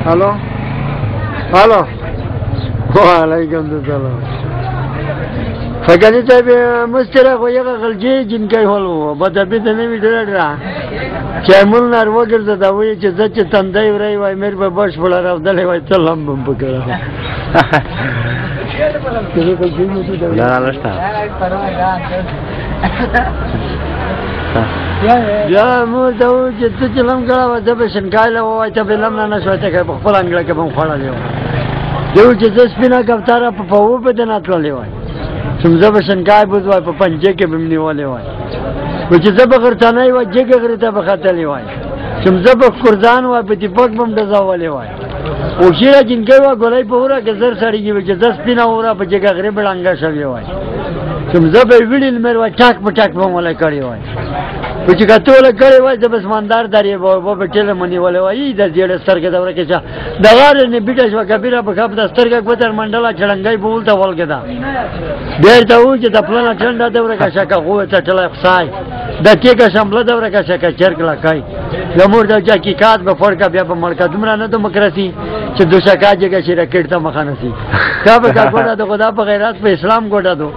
هلو هلو وعلیکم السلام. فکرې ته به مستره خو یغه غلجې جنکۍ هولو بدبي ته نه وی ډېر چې مول نار وګرځه دا وایي چې زه چې تندی وری وای مېر به بشپړه راودلی وای ته لم بم پکړه. نه نشته. بیا مور ته وویل چې ته چې لم کړه وه زه به شنکای له ووایي ته به لم نه نه شوی ته په خپل انګړه کې به م خوړلی وای. دی وویل چې زه سپینه کوتره په پوو به دنه تللې وای چې زه به شنکای بوز وای په پنجې کې به م نیولې وای. و چې زه به غرڅنۍ وای جګې غره ته به ختلې وای چې زه به ښکرځان وای په تیپک به م ډزولې وای. هوښیاره جینکۍ وه ګولۍ په وره کې زر سړېږي وي چې زه سپینه وره په جګه غره به ړنګه شوې وای چې زه به یې ویلي لمر وای ټاک په ټاک به م ولی کړې وای. و چې که ته ولی کړې وای زه به سمندر درې به به ټېله مو نیولې وای. د زیړې سترګې د ورکې شه د غارې نه بیټه شوه کبیره په خپ د سترګه ګوتر منډله چړنګۍ به ولته ولګېده. بېرته وو چې د پلنه ټنډه د ورکه شه که غوې څټلی خسای د تیږه شمله د ورکه شه که چرګ لکۍ د مور د حقیقت به فرقه بیا په مړکه دومره نه دموکراسي چې دوشکا جګه شي راکټ ته مخه نه شي. کا به کا ګوډه د خدا په غیرت په اسلام ګوډه دو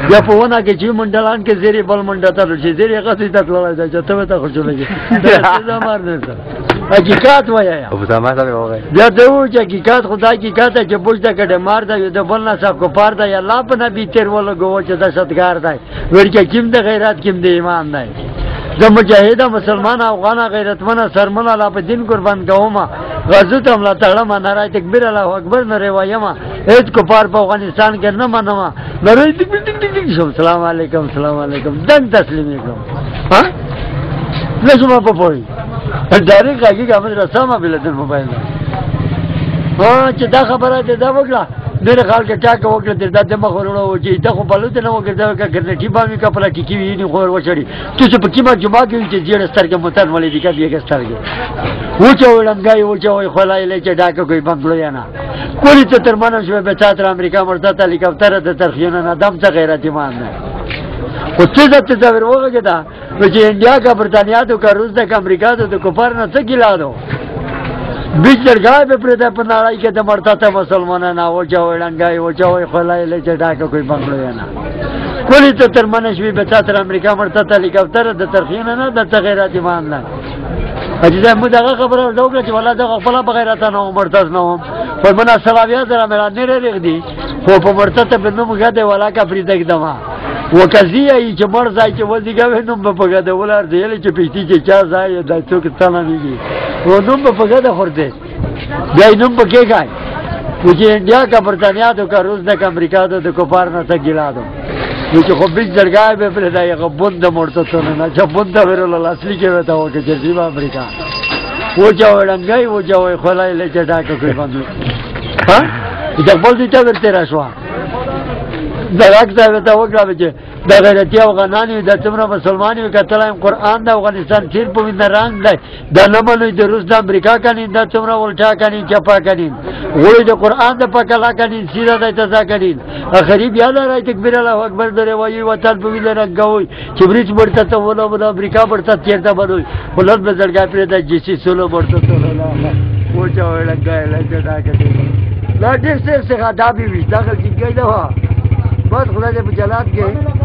بیا په ونه کې چې منډلان کې زیرې بل منډه ته چې زیرې غسې ته تللی دی چې ته به ته خوشحاله شې. دا مار نه څه حقیقت وایه. بیا ته ووایه چې حقیقت خو دا حقیقت دی چې بوج د کډې مار دی د بل نه صاحب کفار دی الله په نبي تېر ولګوه چې دهشتګار دی ورکه کیم د غیرت کیم د ایمان دی. زه مجاهده مسلمان افغانه غیرتمنه سرمنه لا په دین قربان کومه غزو ته هم لا تړمه نرای تکبیر الله اکبر نری وایمه هېڅ کفار په افغانستان کې نه منمه نری تکبیر ټیک ټیک ټیک شم. سلام علیکم سلام علیکم دنګ تسلیمي کړم. ها نه شوم په پوهې ډایرکټ غږېږه مې رسامه بله در موبایل. ها چې دا خبره دې دا وکړه ډېر خلک ټاکه وکړه در دا د مخ وروړه و چې ته خو بلوته نه وګرځوه که ګرنټي باندې که پلاټیکي وي نه خو وچړي ته چې په کیمه جمعه کې چې زیړ سترګې متن ولې دي که بیګه سترګې وچوي ړنګای وچوي خولای له چې ډاکه کوي بنګلو یا نه کولی ته تر منم شوې به چا تر امریکا مرته ته هلیکاپټره د ترخیونه نه دم څه غیرت ایمان نه خو څه ته ته ور وغږېده نو چې انډیا کا برتانیا دو کا روس د کا امریکا دو د کفار نه څه ګیلا دو بیچ درګاه به پرې ده په نړۍ کې د مرتد مسلمانان وچوي ړنګای وچوي خولای له چې ډاکه کوي بنګلو یا نه کولی ته تر منه شوې به چا تر امریکا مرته ته هلیکاپټره د ترخیونه نه د څه غیرت ایمان نه. عزیزه مو دغه خبره ورته وکړه چې والله دغه خپله په غیرته نه وم مرتد نه وم خو منا سلاویا سره مې را نه رېږدي خو په مرتد ته په نوم ږده ولاکه پرېږده ږدمه وکزیه یې چې مړ ځای چې وزیږوې نوم به په ګده ولاړ دی یلې چې پېښتي چې چا ځای یې دا څوک تنه نه و نوم به په ګده خورده بیا یې نوم پکې کای و چې انډیا کا برتانیا دو کا روس د کا امریکا دو د کفار نه څه ګیلا دو نو چې خو بیچ درګاه به پرې دا یغه بند د مرتدونه نه چې بند ورول لاسلیک یې ورته وکړه چې زیبا امریکا وچوي ړنګی وچوي خولای له چې ډاکه کوي باندې ها د خپل دې ته ورته را شوه د غږ صاحب ته وکړه چې د غیرتي افغانان وي د څومره مسلمان وي کتلی یم قرآن د افغانستان تیر په وینه رنګ دی د نه منو د روس د امریکا کني دا څومره الټا کني چپا کني غوړي د قرآن د پکلا کني سیده دی تزا کني اخري بیا د راي تکبیر الله اکبر درې وایي وطن په وینه رنګوي چې بریج مرته ته ولو ولو امریکا مرته چېرته بنوي ولر به زړګا پرې د جیسي سولو مرته ته وچوي ړنګی له چې ډاکه لا ډېر څه څه دا به وي دا غلطي کوي دا بس خدای دې په جلات کې.